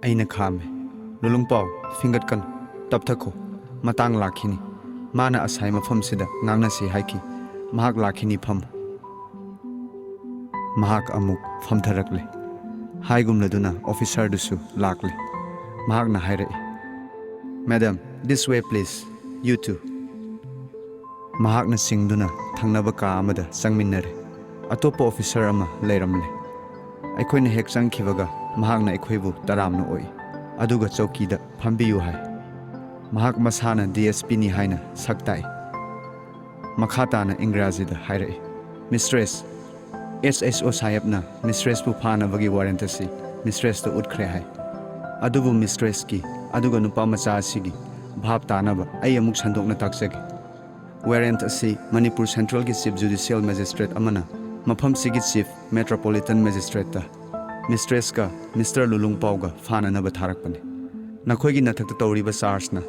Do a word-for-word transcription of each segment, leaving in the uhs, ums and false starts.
ꯑꯩꯅ ꯈꯥꯝꯃꯦ꯫ "ꯂꯨꯂꯨꯡꯄꯥꯎ, ꯐꯤꯡꯒꯠꯀꯅꯨ, ꯇꯞꯊꯈꯣ꯫ ꯃꯇꯥꯡ ꯂꯥꯛꯈꯤꯅꯤ꯫ ꯃꯥꯅ ꯑꯁꯥꯏ ꯃꯐꯝꯁꯤꯗ ꯉꯥꯡꯅꯁꯤ ꯍꯥꯏꯈꯤ꯫ ꯃꯍꯥꯛ ꯂꯥꯛꯈꯤꯅꯤ, ꯐꯝꯃꯨ"꯫ ꯃꯍꯥꯛ ꯑꯃꯨꯛ ꯐꯝꯊꯔꯛꯂꯦ꯫ ꯍꯥꯏꯒꯨꯝꯂꯗꯨꯅ ꯑꯣꯐꯤꯁꯔꯗꯨꯁꯨ ꯂꯥꯛꯂꯦ꯫ ꯃꯍꯥꯛꯅ ꯍꯥꯏꯔꯛꯏ, "Madam, this way please, you two"꯫ ꯃꯍꯥꯛꯅ ꯆꯤꯡꯗꯨꯅ ꯊꯪꯅꯕ ꯀꯥ ꯑꯃꯗ ꯆꯪꯃꯤꯟꯅꯔꯦ꯫ ꯑꯇꯣꯞꯄ ꯑꯣꯐꯤꯁꯔ ꯑꯃ ꯂꯩꯔꯝꯂꯦ꯫ ꯑꯩꯈꯣꯏꯅ ꯍꯦꯛ ꯆꯪꯈꯤꯕꯒ ꯃꯍꯥꯛꯅ ꯑꯩꯈꯣꯏꯕꯨ ꯇꯔꯥꯝꯅ ꯑꯣꯛꯏ, ꯑꯗꯨꯒ ꯆꯧꯀꯤꯗ ꯐꯝꯕꯤꯌꯨ ꯍꯥꯏ꯫ ꯃꯍꯥꯛ ꯃꯁꯥꯅ ꯗꯤ ꯑꯦꯁ ꯄꯤꯅꯤ ꯍꯥꯏꯅ ꯁꯛ ꯇꯥꯛꯏ꯫ ꯃꯈꯥ ꯇꯥꯅ ꯏꯪꯒ꯭ꯔꯥꯖꯤꯗ ꯍꯥꯏꯔꯛꯏ, "Mistress, ꯑꯦꯁ ꯑꯦꯁ ꯑꯣ ꯁꯥꯍꯦꯕꯅ ꯃꯤꯁꯇ꯭ꯔꯦꯁꯄꯨ ꯐꯥꯅꯕꯒꯤ ꯋꯥꯔꯦꯟꯠ ꯑꯁꯤ ꯃꯤꯁꯇ꯭ꯔꯦꯁꯇ ꯎꯠꯈ꯭ꯔꯦ ꯍꯥꯏ꯫ ꯑꯗꯨꯕꯨ ꯃꯤꯁꯇ꯭ꯔꯦꯁꯀꯤ, ꯑꯗꯨꯒ ꯅꯨꯄꯥ ꯃꯆꯥ ꯑꯁꯤꯒꯤ ꯚꯥꯞ ꯇꯥꯅꯕ ꯑꯩ ꯑꯃꯨꯛ ꯁꯟꯗꯣꯛꯅ ꯇꯥꯛꯆꯒꯦ꯫ ꯋꯥꯔꯦꯟꯠ ꯑꯁꯤ ꯃꯅꯤꯄꯨꯔ ꯁꯦꯟꯇ꯭ꯔꯦꯜꯒꯤ ꯆꯤꯐ ꯖꯨꯗꯤꯁꯤꯌꯦꯜ ꯃꯦꯖꯤꯁꯇ꯭ꯔꯦꯠ ꯑꯃꯅ ꯃꯐꯝꯁꯤꯒꯤ ꯆꯤꯐ ꯃꯦꯇ꯭ꯔꯣꯄꯣꯂꯤꯇꯟ ꯃꯦꯖꯤꯁꯇ꯭ꯔꯦꯠꯇ ꯃꯤꯁꯇ꯭ꯔꯦꯁꯀ ꯃꯤꯁꯇꯔ ꯂꯨꯂꯨꯡꯄꯥꯎꯒ ꯐꯥꯅꯅꯕ ꯊꯥꯔꯛꯄꯅꯤ꯫ ꯅꯈꯣꯏꯒꯤ ꯅꯊꯛꯇ ꯇꯧꯔꯤꯕ ꯆꯥꯔꯖꯅ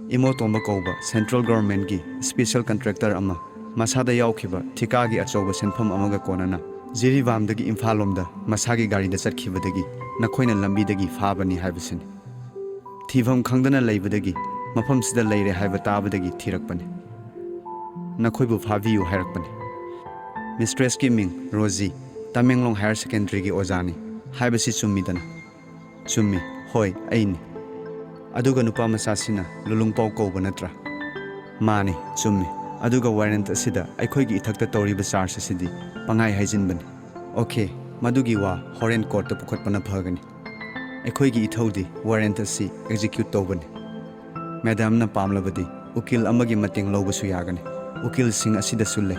ꯏꯃꯣꯇꯣꯝꯕ ꯀꯧꯕ ꯁꯦꯟꯇ꯭ꯔꯦꯜ ꯒꯣꯚꯔꯟꯃꯦꯟꯠꯀꯤ ꯁ꯭ꯄꯦꯁꯤꯌꯦꯜ ꯀꯟꯇ꯭ꯔꯦꯛꯇꯔ ꯑꯃ ꯃꯁꯥꯗ ꯌꯥꯎꯈꯤꯕ ꯊꯤꯀꯥꯒꯤ ꯑꯆꯧꯕ ꯁꯦꯟꯐꯝ ꯑꯃꯒ ꯀꯣꯟꯅꯅ ꯖꯤꯔꯤꯕꯥꯝꯗꯒꯤ ꯏꯝꯐꯥꯜ ꯂꯣꯝꯗ ꯃꯁꯥꯒꯤ ꯒꯥꯔꯤꯗ ꯆꯠꯈꯤꯕꯗꯒꯤ ꯅꯈꯣꯏꯅ ꯂꯝꯕꯤꯗꯒꯤ ꯐꯥꯕꯅꯤ ꯍꯥꯏꯕꯁꯤꯅꯤ꯫ ꯊꯤꯐꯝ ꯈꯪꯗꯅ ꯂꯩꯕꯗꯒꯤ ꯃꯐꯝꯁꯤꯗ ꯂꯩꯔꯦ ꯍꯥꯏꯕ ꯇꯥꯕꯗꯒꯤ ꯊꯤꯔꯛꯄꯅꯤ꯫ ꯅꯈꯣꯏꯕꯨ ꯐꯥꯕꯤꯌꯨ ꯍꯥꯏꯔꯛꯄꯅꯤ꯫ ꯃꯤꯁꯇ꯭ꯔꯦꯁꯀꯤ ꯃꯤꯡ ꯔꯣꯖꯤ, ꯇꯃꯦꯡꯂꯣꯡ ꯍꯥꯌꯔ ꯁꯦꯀꯦꯟꯗꯔꯤꯒꯤ ꯑꯣꯖꯥꯅꯤ ꯍꯥꯏꯕꯁꯤ ꯆꯨꯝꯃꯤꯗꯅ? ꯆꯨꯝꯃꯤ꯫ ꯍꯣꯏ, ꯑꯩꯅꯤ꯫ ꯑꯗꯨꯒ ꯅꯨꯄꯥ ꯃꯆꯥꯁꯤꯅ ꯂꯨꯂꯨꯡꯄꯥꯎ ꯀꯧꯕ ꯅꯠꯇ꯭ꯔꯥ? ꯃꯥꯅꯤ, ꯆꯨꯝꯃꯤ꯫ ꯑꯗꯨꯒ ꯋꯥꯔꯦꯟꯠ ꯑꯁꯤꯗ ꯑꯩꯈꯣꯏꯒꯤ ꯏꯊꯛꯇ ꯇꯧꯔꯤꯕ ꯆꯥꯔꯖ ꯑꯁꯤꯗꯤ ꯄꯪꯍꯥꯏ ꯍꯥꯏꯖꯤꯟꯕꯅꯤ꯫ ꯑꯣꯀꯦ, ꯃꯗꯨꯒꯤ ꯋꯥ ꯍꯣꯔꯦꯟ ꯀꯣꯔꯠꯇ ꯄꯨꯈꯠꯄꯅ ꯐꯒꯅꯤ꯫ ꯑꯩꯈꯣꯏꯒꯤ ꯏꯊꯧꯗꯤ ꯋꯥꯔꯦꯟꯠ ꯑꯁꯤ ꯑꯦꯛꯖꯤꯀ꯭ꯌꯨꯠ ꯇꯧꯕꯅꯤ꯫ ꯃꯦꯗꯥꯝꯅ ꯄꯥꯝꯂꯕꯗꯤ ꯎꯀꯤꯜ ꯑꯃꯒꯤ ꯃꯇꯦꯡ ꯂꯧꯕꯁꯨ ꯌꯥꯒꯅꯤ꯫ ꯎꯀꯤꯜꯁꯤꯡ ꯑꯁꯤꯗꯁꯨ ꯂꯩ꯫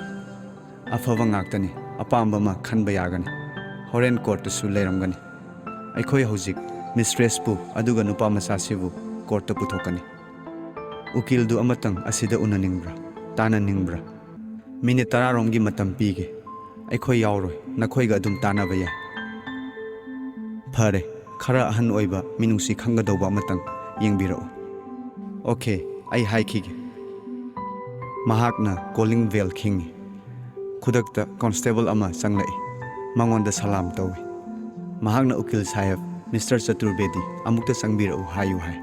ꯑꯐꯕ ꯉꯥꯛꯇꯅꯤ, ꯑꯄꯥꯝꯕ ꯑꯃ ꯈꯟꯕ ꯌꯥꯒꯅꯤ꯫ ꯍꯣꯔꯦꯟ ꯀꯣꯔꯠꯇꯁꯨ ꯂꯩꯔꯝꯒꯅꯤ꯫ ꯑꯩꯈꯣꯏ ꯍꯧꯖꯤꯛ ꯃꯤꯁꯇ꯭ꯔꯦꯁꯄꯨ ꯑꯗꯨꯒ ꯅꯨꯄꯥ ꯃꯆꯥꯁꯤꯕꯨ ꯀꯣꯔꯠꯇ ꯄꯨꯊꯣꯛꯀꯅꯤ꯫ ꯎꯀꯤꯜꯗꯨ ꯑꯃꯇꯪ ꯑꯁꯤꯗ ꯎꯅꯅꯤꯡꯕ꯭ꯔꯥ? ꯇꯥꯅꯅꯤꯡꯕ꯭ꯔꯥ? ꯃꯤꯅꯤꯠ ꯇꯔꯥ ꯔꯣꯝꯒꯤ ꯃꯇꯝ ꯄꯤꯒꯦ꯫ ꯑꯩꯈꯣꯏ ꯌꯥꯎꯔꯣꯏ, ꯅꯈꯣꯏꯒ ꯑꯗꯨꯝ ꯇꯥꯟꯅꯕ ꯌꯥꯏ꯫ ꯐꯔꯦ, ꯈꯔ ꯑꯍꯟ ꯑꯣꯏꯕ, ꯃꯤꯅꯨꯡꯁꯤ ꯈꯪꯒꯗꯧꯕ ꯑꯃꯇꯪ ꯌꯦꯡꯕꯤꯔꯛꯎ꯫ ꯑꯣꯀꯦ, ꯑꯩ ꯍꯥꯏꯈꯤꯒꯦ꯫ ꯃꯍꯥꯛꯅ ꯀꯣꯂꯤꯡ ꯕꯦꯜ ꯈꯤꯡꯉꯤ꯫ ꯈꯨꯗꯛꯇ ꯀꯣꯟꯁꯇꯦꯕꯜ ꯑꯃ ꯆꯪꯂꯛꯏ꯫ ꯃꯉꯣꯟꯗ ꯁꯂꯥꯝ ꯇꯧꯏ꯫ ꯃꯍꯥꯛꯅ ꯎꯀꯤꯜ ꯁꯥꯍꯦꯕ "ꯃꯤꯁꯇꯔ ꯆꯇꯨꯔꯕꯦꯗꯤ, ꯑꯃꯨꯛꯇ ꯆꯪꯕꯤꯔꯛꯎ" ꯍꯥꯏꯌꯨ ꯍꯥꯏ꯫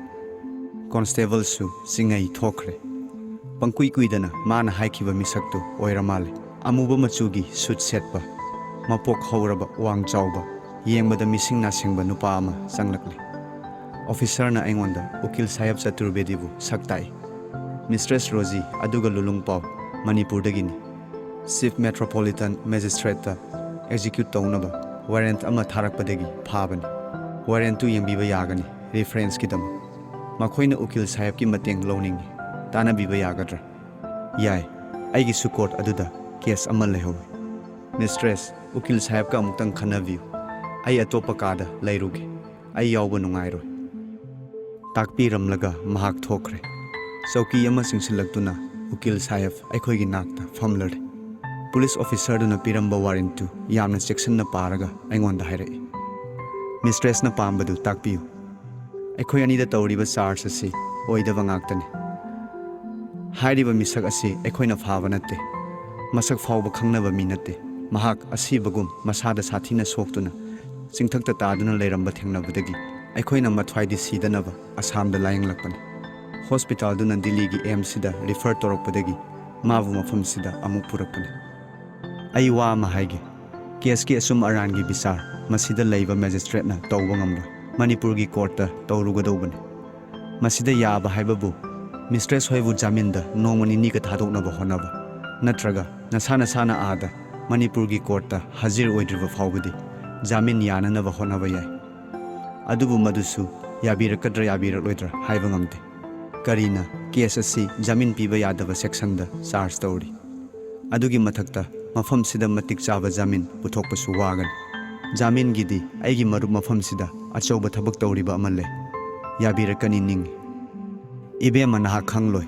ꯀꯣꯟꯁꯇꯦꯕꯜꯁꯨ ꯆꯤꯡꯉꯩ ꯊꯣꯛꯈ꯭ꯔꯦ꯫ ꯄꯪꯀꯨꯏ ꯀꯨꯏꯗꯅ ꯃꯥꯅ ꯍꯥꯏꯈꯤꯕ ꯃꯤꯁꯛꯇꯨ ꯑꯣꯏꯔ ꯃꯥꯜꯂꯦ꯫ ꯑꯃꯨꯕ ꯃꯆꯨꯒꯤ ꯁꯨꯠ ꯁꯦꯠꯄ, ꯃꯄꯣꯛ ꯍꯧꯔꯕ, ꯋꯥꯡ ꯆꯥꯎꯕ, ꯌꯦꯡꯕꯗ ꯃꯤꯁꯤꯡ ꯅꯥꯁꯤꯡꯕ ꯅꯨꯄꯥ ꯑꯃ ꯆꯪꯂꯛꯂꯦ꯫ ꯑꯣꯐꯤꯁꯔꯅ ꯑꯩꯉꯣꯟꯗ ꯎꯀꯤꯜ ꯁꯥꯍꯦꯕ ꯆꯇꯨꯔꯕꯦꯗꯤꯕꯨ ꯁꯛ ꯇꯥꯛꯏ꯫ "ꯃꯤꯁꯇ꯭ꯔꯦꯁ ꯔꯣꯖꯤ, ꯑꯗꯨꯒ ꯂꯨꯂꯨꯡ ꯄꯥꯎ, ꯃꯅꯤꯄꯨꯔꯗꯒꯤꯅꯤ꯫ ꯆꯤꯐ ꯃꯦꯇ꯭ꯔꯣꯄꯣꯂꯤꯇꯟ ꯃꯦꯖꯤꯁꯇ꯭ꯔꯦꯠꯇ ꯑꯦꯛꯖꯤꯀ꯭ꯌꯨꯠ ꯇꯧꯅꯕ ꯋꯥꯔꯦꯟꯠ ꯑꯃ ꯊꯥꯔꯛꯄꯗꯒꯤ ꯐꯥꯕꯅꯤ꯫ ꯋꯥꯔꯦꯟꯠꯇꯨ ꯌꯦꯡꯕꯤꯕ ꯌꯥꯒꯅꯤ, ꯔꯤꯐꯔꯦꯟꯁꯀꯤꯗꯃꯛ꯫ ꯃꯈꯣꯏꯅ ꯎꯀꯤꯜ ꯁꯥꯍꯦꯕꯀꯤ ꯃꯇꯦꯡ ꯂꯧꯅꯤꯡꯏ꯫ ꯇꯥꯟꯅꯕꯤꯕ ꯌꯥꯒꯗ꯭ꯔꯥ?" "ꯌꯥꯏ꯫ ꯑꯩꯒꯤꯁꯨ ꯀꯣꯔꯠ ꯑꯗꯨꯗ ꯀꯦꯁ ꯑꯃ ꯂꯩꯍꯧꯏ꯫ ꯃꯤꯁꯇ꯭ꯔꯦꯁ, ꯎꯀꯤꯜ ꯁꯥꯍꯦꯕꯀ ꯑꯃꯨꯛꯇꯪ ꯈꯟꯅꯕꯤꯌꯨ꯫ ꯑꯩ ꯑꯇꯣꯞꯄ ꯀꯥꯗ ꯂꯩꯔꯨꯒꯦ꯫ ꯑꯩ ꯌꯥꯎꯕ ꯅꯨꯡꯉꯥꯏꯔꯣꯏ"꯫ ꯇꯥꯛꯄꯤꯔꯝꯂꯒ ꯃꯍꯥꯛ ꯊꯣꯛꯈ꯭ꯔꯦ꯫ ꯆꯧꯀꯤ ꯑꯃ ꯆꯤꯡꯁꯤꯜꯂꯛꯇꯨꯅ ꯎꯀꯤꯜ ꯁꯥꯍꯦꯕ ꯑꯩꯈꯣꯏꯒꯤ ꯅꯥꯛꯇ ꯐꯝꯂꯔꯦ꯫ ꯄꯨꯂꯤꯁ ꯑꯣꯐꯤꯁꯔꯗꯨꯅ ꯄꯤꯔꯝꯕ ꯋꯥꯔꯦꯟꯠꯇꯨ ꯌꯥꯝꯅ ꯆꯦꯛꯁꯤꯟꯅ ꯄꯥꯔꯒ ꯑꯩꯉꯣꯟꯗ ꯍꯥꯏꯔꯛꯏ꯫ "ꯃꯤꯁꯇ꯭ꯔꯦꯁꯅ ꯄꯥꯝꯕꯗꯨ ꯇꯥꯛꯄꯤꯌꯨ꯫ ꯑꯩꯈꯣꯏ ꯑꯅꯤꯗ ꯇꯧꯔꯤꯕ ꯆꯥꯔꯖ ꯑꯁꯤ ꯑꯣꯏꯗꯕ ꯉꯥꯛꯇꯅꯤ꯫ ꯍꯥꯏꯔꯤꯕ ꯃꯤꯁꯛ ꯑꯁꯤ ꯑꯩꯈꯣꯏꯅ ꯐꯥꯕ ꯅꯠꯇꯦ꯫ ꯃꯁꯛ ꯐꯥꯎꯕ ꯈꯪꯅꯕ ꯃꯤ ꯅꯠꯇꯦ꯫ ꯃꯍꯥꯛ ꯑꯁꯤꯕꯒꯨꯝ ꯃꯁꯥꯗ ꯁꯥꯊꯤꯅ ꯁꯣꯛꯇꯨꯅ ꯆꯤꯡꯊꯛꯇ ꯇꯥꯗꯨꯅ ꯂꯩꯔꯝꯕ ꯊꯦꯡꯅꯕꯗꯒꯤ ꯑꯩꯈꯣꯏꯅ ꯃꯊ꯭ꯋꯥꯏꯗꯤ ꯁꯤꯗꯅꯕ ꯑꯁꯥꯝꯗ ꯂꯥꯌꯦꯡꯂꯛꯄꯅꯤ꯫ ꯍꯣꯁꯄꯤꯇꯥꯜꯗꯨꯅ ꯗꯤꯜꯂꯤꯒꯤ ꯑꯦꯝꯁꯁꯤꯗ ꯔꯤꯐꯔ ꯇꯧꯔꯛꯄꯗꯒꯤ ꯃꯥꯕꯨ ꯃꯐꯝꯁꯤꯗ ꯑꯃꯨꯛ ꯄꯨꯔꯛꯄꯅꯤ꯫ ꯑꯩ ꯋꯥ ꯑꯃ ꯍꯥꯏꯒꯦ꯫ ꯀꯦꯁꯀꯤ ꯑꯁꯨꯝ ꯑꯔꯥꯟꯒꯤ ꯕꯤꯆꯥꯔ ꯃꯁꯤꯗ ꯂꯩꯕ ꯃꯦꯖꯤꯁꯇ꯭ꯔꯦꯠꯅ ꯇꯧꯕ ꯉꯝꯂꯣꯏ꯫ ꯃꯅꯤꯄꯨꯔꯒꯤ ꯀꯣꯔꯠꯇ ꯇꯧꯔꯨꯒꯗꯧꯕꯅꯤ꯫ ꯃꯁꯤꯗ ꯌꯥꯕ ꯍꯥꯏꯕꯕꯨ ꯃꯤꯁꯇ꯭ꯔꯦꯁ ꯍꯣꯏꯕꯨ ꯖꯥꯃꯤꯟꯗ ꯅꯣꯡꯃ ꯅꯤꯅꯤꯒ ꯊꯥꯗꯣꯛꯅꯕ ꯍꯣꯠꯅꯕ, ꯅꯠꯇ꯭ꯔꯒ ꯅꯁꯥ ꯅꯁꯥꯅ ꯑꯥꯗ ꯃꯅꯤꯄꯨꯔꯒꯤ ꯀꯣꯔꯠꯇ ꯍꯥꯖꯤꯔ ꯑꯣꯏꯗ꯭ꯔꯤꯕ ꯐꯥꯎꯕꯗꯤ ꯖꯥꯃꯤꯟ ꯌꯥꯅꯅꯕ ꯍꯣꯠꯅꯕ ꯌꯥꯏ꯫ ꯑꯗꯨꯕꯨ ꯃꯗꯨꯁꯨ ꯌꯥꯕꯤꯔꯛꯀꯗ꯭ꯔꯥ ꯌꯥꯕꯤꯔꯛꯂꯣꯏꯗ꯭ꯔꯥ ꯍꯥꯏꯕ ꯉꯝꯗꯦ꯫ ꯀꯔꯤꯅ ꯀꯦꯁ ꯑꯁꯤ ꯖꯥꯃꯤꯟ ꯄꯤꯕ ꯌꯥꯗꯕ ꯁꯦꯛꯁꯟꯗ ꯆꯥꯔꯖ ꯇꯧꯔꯤ꯫ ꯑꯗꯨꯒꯤ ꯃꯊꯛꯇ ꯃꯐꯝꯁꯤꯗ ꯃꯇꯤꯛ ꯆꯥꯕ ꯖꯥꯃꯤꯟ ꯄꯨꯊꯣꯛꯄꯁꯨ ꯋꯥꯒꯅꯤ꯫ ꯖꯥꯃꯤꯟꯒꯤꯗꯤ ꯑꯩꯒꯤ ꯃꯔꯨꯞ ꯃꯐꯝꯁꯤꯗ ꯑꯆꯧꯕ ꯊꯕꯛ ꯇꯧꯔꯤꯕ ꯑꯃ ꯂꯩ꯫ ꯌꯥꯕꯤꯔꯛꯀꯅꯤ ꯅꯤꯡꯏ꯫ ꯏꯕꯦꯝꯃ, ꯅꯍꯥꯛ ꯈꯪꯂꯣꯏ꯫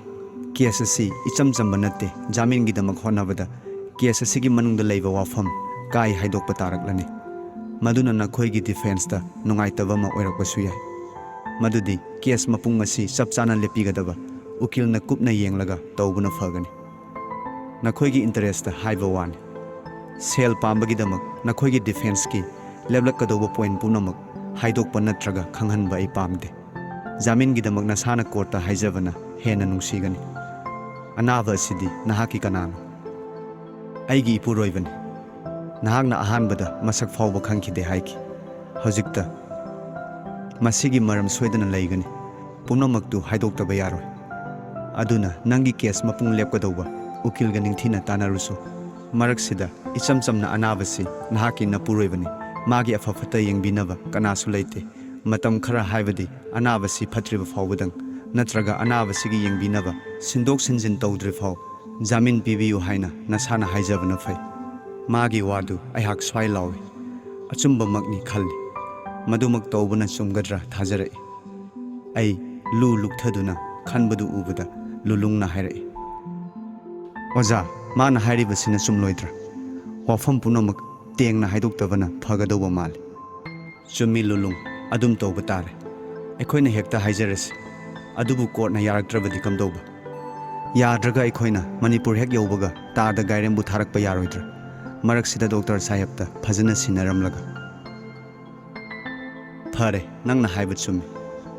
ꯀꯦꯁ ꯑꯁꯤ ꯏꯆꯝ ꯆꯝꯕ ꯅꯠꯇꯦ꯫ ꯖꯥꯃꯤꯟꯒꯤꯗꯃꯛ ꯍꯣꯠꯅꯕꯗ ꯀꯦꯁ ꯑꯁꯤꯒꯤ ꯃꯅꯨꯡꯗ ꯂꯩꯕ ꯋꯥꯐꯝ ꯀꯥꯏ ꯍꯥꯏꯗꯣꯛꯄ ꯇꯥꯔꯛꯂꯅꯤ꯫ ꯃꯗꯨꯅ ꯅꯈꯣꯏꯒꯤ ꯗꯤꯐꯦꯟꯁꯇ ꯅꯨꯡꯉꯥꯏꯇꯕ ꯑꯃ ꯑꯣꯏꯔꯛꯄꯁꯨ ꯌꯥꯏ꯫ ꯃꯗꯨꯗꯤ ꯀꯦꯁ ꯃꯄꯨꯡ ꯑꯁꯤ ꯆꯞ ꯆꯥꯅ ꯂꯦꯞꯄꯤꯒꯗꯕ ꯎꯀꯤꯜꯅ ꯀꯨꯞꯅ ꯌꯦꯡꯂꯒ ꯇꯧꯕꯅ ꯐꯒꯅꯤ꯫ ꯅꯈꯣꯏꯒꯤ ꯏꯟꯇꯔꯦꯁꯇ ꯍꯥꯏꯕ ꯋꯥꯅꯤ꯫ ꯁꯦꯜ ꯄꯥꯝꯕꯒꯤꯗꯃꯛ ꯅꯈꯣꯏꯒꯤ ꯗꯤꯐꯦꯟꯁꯀꯤ ꯂꯦꯞꯂꯛꯀꯗꯧꯕ ꯄꯣꯏꯟ ꯄꯨꯝꯅꯃꯛ ꯍꯥꯏꯗꯣꯛꯄ ꯅꯠꯇ꯭ꯔꯒ ꯈꯪꯍꯟꯕ ꯑꯩ ꯄꯥꯝꯗꯦ꯫ ꯖꯥꯃꯤꯟꯒꯤꯗꯃꯛ ꯅꯁꯥꯅ ꯀꯣꯔꯠꯇ ꯍꯥꯏꯖꯕꯅ ꯍꯦꯟꯅ ꯅꯨꯡꯁꯤꯒꯅꯤ꯫ ꯑꯅꯥꯕ ꯑꯁꯤꯗꯤ ꯅꯍꯥꯛꯀꯤ ꯀꯅꯥꯅꯣ? ꯑꯩꯒꯤ ꯏꯄꯨꯔꯣꯏꯕꯅꯤ꯫ ꯅꯍꯥꯛꯅ ꯑꯍꯥꯟꯕꯗ ꯃꯁꯛ ꯐꯥꯎꯕ ꯈꯪꯈꯤꯗꯦ ꯍꯥꯏꯈꯤ꯫ ꯍꯧꯖꯤꯛꯇ ꯃꯁꯤꯒꯤ ꯃꯔꯝ ꯁꯣꯏꯗꯅ ꯂꯩꯒꯅꯤ꯫ ꯄꯨꯝꯅꯃꯛꯇꯨ ꯍꯥꯏꯗꯣꯛꯇꯕ ꯌꯥꯔꯣꯏ꯫ ꯑꯗꯨꯅ ꯅꯪꯒꯤ ꯀꯦꯁ ꯃꯄꯨꯡ ꯂꯦꯞꯀꯗꯧꯕ ꯎꯀꯤꯜꯒ ꯅꯤꯡꯊꯤꯅ ꯇꯥꯟꯅꯔꯨꯁꯨ꯫ ꯃꯔꯛꯁꯤꯗ ꯏꯆꯝ ꯆꯝꯅ ꯑꯅꯥꯕꯁꯤ ꯅꯍꯥꯛꯀꯤ ꯅꯄꯨꯔꯣꯏꯕꯅꯤ꯫ ꯃꯥꯒꯤ ꯑꯐ ꯐꯠꯇ ꯌꯦꯡꯕꯤꯅꯕ ꯀꯅꯥꯁꯨ ꯂꯩꯇꯦ꯫ ꯃꯇꯝ ꯈꯔ ꯍꯥꯏꯕꯗꯤ ꯑꯅꯥꯕꯁꯤ ꯐꯠꯇ꯭ꯔꯤꯕ ꯐꯥꯎꯕꯗꯪ, ꯅꯠꯇ꯭ꯔꯒ ꯑꯅꯥꯕꯁꯤꯒꯤ ꯌꯦꯡꯕꯤꯅꯕ ꯁꯤꯟꯗꯣꯛ ꯁꯤꯟꯖꯤꯟ ꯇꯧꯗ꯭ꯔꯤ ꯐꯥꯎ ꯖꯥꯃꯤꯟ ꯄꯤꯕꯤꯌꯨ ꯍꯥꯏꯅ ꯅꯁꯥꯅ ꯍꯥꯏꯖꯕꯅ ꯐꯩ꯫ ꯃꯥꯒꯤ ꯋꯥꯗꯨ ꯑꯩꯍꯥꯛ ꯁ꯭ꯋꯥꯏ ꯂꯥꯎꯏ꯫ ꯑꯆꯨꯝꯕꯃꯛꯅꯤ ꯈꯜꯂꯤ꯫ ꯃꯗꯨꯃꯛ ꯇꯧꯕꯅ ꯆꯨꯝꯒꯗ꯭ꯔꯥ ꯊꯥꯖꯔꯛꯏ꯫ ꯑꯩ ꯂꯨ ꯂꯨꯛꯊꯗꯨꯅ ꯈꯟꯕꯗꯨ ꯎꯕꯗ ꯂꯨꯂꯨꯡꯅ ꯍꯥꯏꯔꯛꯏ, "ꯑꯣꯖꯥ, ꯃꯥꯅ ꯍꯥꯏꯔꯤꯕꯁꯤꯅ ꯆꯨꯝꯂꯣꯏꯗ꯭ꯔꯥ? ꯋꯥꯐꯝ ꯄꯨꯝꯅꯃꯛ ꯇꯦꯡꯅ ꯍꯥꯏꯗꯣꯛꯇꯕꯅ ꯐꯒꯗꯧꯕ ꯃꯥꯜꯂꯤ꯫" "ꯆꯨꯝꯃꯤ ꯂꯨꯂꯨꯡ, ꯑꯗꯨꯝ ꯇꯧꯕ ꯇꯥꯔꯦ꯫ ꯑꯩꯈꯣꯏꯅ ꯍꯦꯛꯇ ꯍꯥꯏꯖꯔꯁꯤ꯫ ꯑꯗꯨꯕꯨ ꯀꯣꯔꯠꯅ ꯌꯥꯔꯛꯇ꯭ꯔꯕꯗꯤ ꯀꯝꯗꯧꯕ? ꯌꯥꯗ꯭ꯔꯒ ꯑꯩꯈꯣꯏꯅ ꯃꯅꯤꯄꯨꯔ ꯍꯦꯛ ꯌꯧꯕꯒ ꯇꯥꯗ ꯒꯥꯏꯔꯦꯝꯕꯨ ꯊꯥꯔꯛꯄ ꯌꯥꯔꯣꯏꯗ꯭ꯔꯥ? ꯃꯔꯛꯁꯤꯗ ꯗꯣꯛꯇꯔ ꯁꯥꯍꯦꯕꯇ ꯐꯖꯅ ꯁꯤꯟꯅꯔꯝꯂꯒ꯫" "ꯐꯔꯦ, ꯅꯪꯅ ꯍꯥꯏꯕ ꯆꯨꯝꯃꯤ꯫